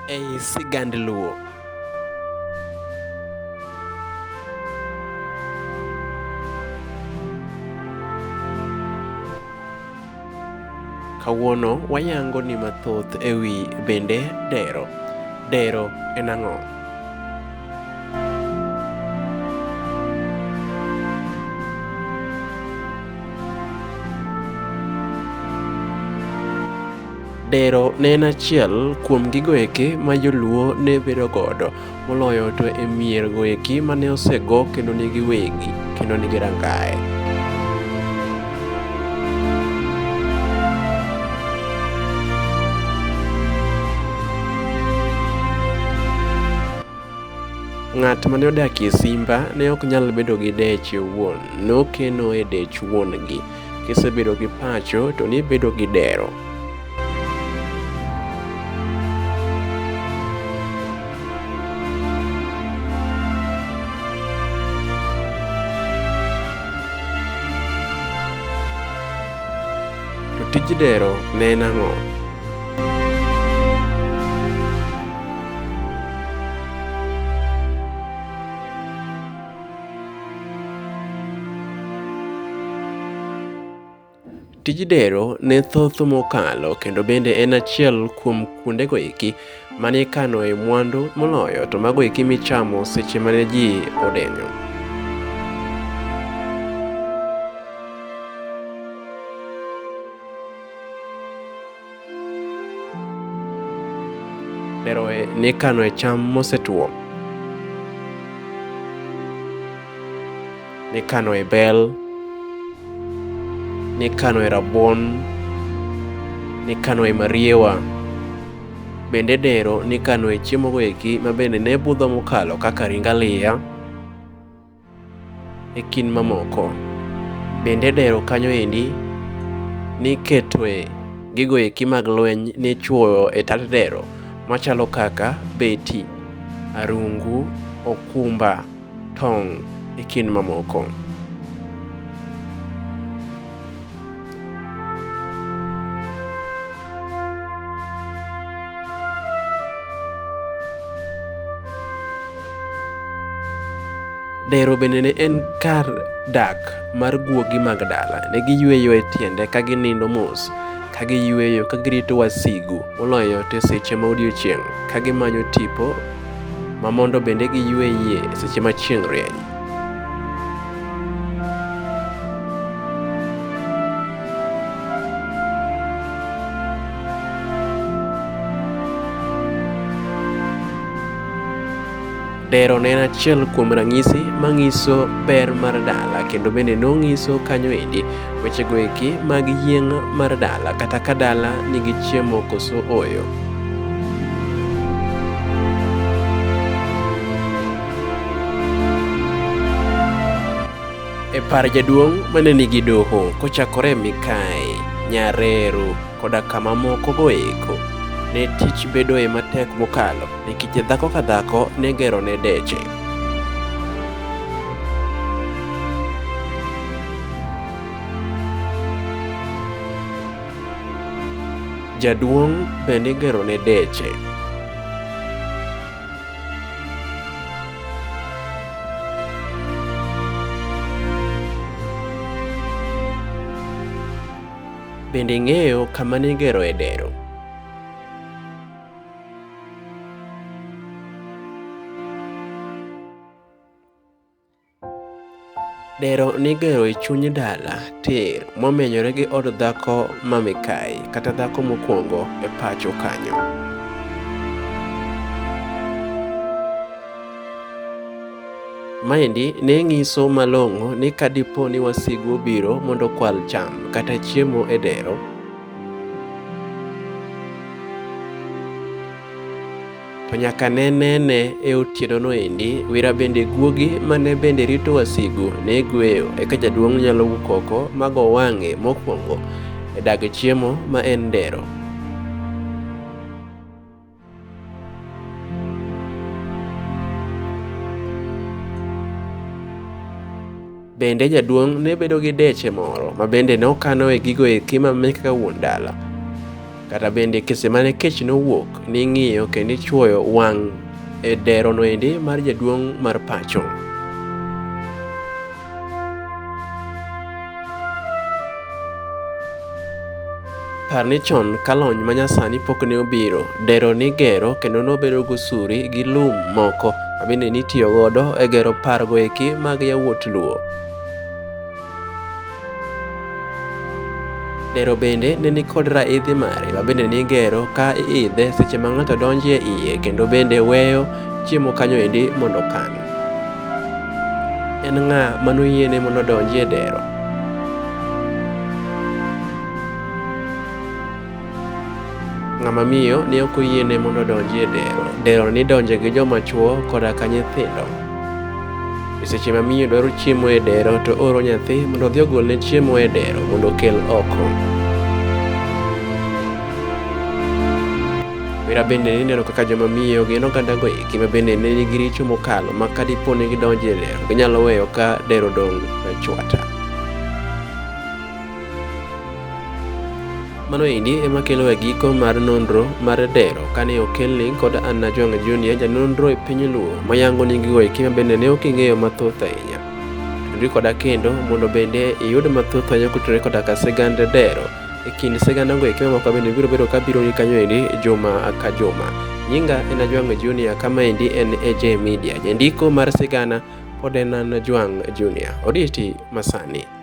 Ei sigand Luo. Kawuono wayango ni mathoth ewi bende dero. Dero en ang'o? Dero ne en achiel kuom gigo eki ma joluo ne bedo godo moloyo to e mier go eki mane osego kendo nigi wegi kendo nigi rangae. Ng'at mane odakie simba ne ok nyal bedo gi deche owuon, nokeno e dech wuon gi. Kisebedo gi pacho to nibedo gi dero. To tij dero ne en ang'o? Tij dero ne thoth mokalo kendo bende en achiel kuom kuondego eki mane ikanoe mwandu moloyo to mago eki michamo seche mane ji odenyo. Dero nikanoe cham mosetwo. Nikanoe bel. Nikanoe rabuon. Nikanoe mariewa. Bende dero nikanoe chiemo go eki ma bende ne budho mokalo kaka ring aliya. E kind mamoko. Bende dero kanyo endi niketoe gigo eki mag lweny nichuoyo e tat dero machalo kaka beti, arungu, okumba, tong' e kind mamoko. Dero bende ne en kar dak mar guogi mag dala. Ne giyueyo e tiende ka ginindo mos, ka giyueyo ka girito wasigu moloyo to e seche ma odiochieng' ka gimanyo tipo ma mondo bende giyueyie e seche ma chieng' rieny. Dero ne en achiel kuom ranyisi manyiso ber mar dala kendo bende nong'iso kanyo endi wechego eki mag yieng' mar dala kata ka dala nigi chiemo koso oyo. E par jaduong' mane nigi doho kochakore Mikai, Nyareru koda kama moko go eko, ne tich bedoe matek mokalo nikech dhako ka dhako ne gero ne deche. Jaduong' bende igero ne deche. Bende ing'eyo kama nigeroe dero? Dero nigero e chuny dala tir momenyore gi od dhako ma mikayi kata dhako mokwongo e pacho kanyo. Maendi ne nyiso malong'o ni ka dipo ni wasigu obiro mondo okwal cham kata chiemo e dero, to nyaka ne nene e otieno no endi wira bende guogi mane bende rito wasigu ne gweyo eka jaduong' nyalo wuok oko ma go wang'e mokwongo e dag chiemo ma en dero. Bende jaduong' ne bedo gi deche moro ma bende ne okanoe gigo eki ma meke kaka wuon dala. Kata bende kese mane kech nowuok ning'iyo kendo ichuoyo wang' e dero noendi mar jaduong' mar pacho. Par ni chon ka lony manyasani pok ne obiro, dero nigero kendo nobedo gosuri gi lum moko mabende nitiyo godo e gero pargo eki mag yawuot Luo. Dero bende ne nikod raidhi mare ma bende nigero ka iidhe seche ma ng'ato donjo e iye kendo bende weyo chiemo kanyo endi mondo okan. En ng'a manoyiene mondo odonji e dero? Ng'ama miyo ne ok oyiene mondo odonji e dero. Dero nidonje gi joma chuo koda ka nyithindo. E seche ma miyo dwaro chiemo e dero to ooro nyathi mondo odhi ogolne chiemo e dero mondo okel oko. Wera bende nineno kaka joma miyo gin oganda go eki ma bende ne nigi richo mokalo ma ka dipo ni gidonjo e dero ginyalo weyo ka dero odong' chwata. Mano endi ema kelo e giko mar nonro mar dero kane okelni kod Anna Jwang' Junior janonro e piny Luo mayango ni gigo eki ma bende ne ok ing'eyo mathoth ahinya. Tudri koda kendo mondo bende iyud mathoth ahinya kotenore koda ka sigand dero e kind sigana go eki mamoko bende biro bedo ka biro ni kanyo endi juma ka juma. Nyinga en Ajwang' Junior kama endi en AJ Media. Jandiko mar sigana pod en Anna Jwang' Junior. Oriti masani.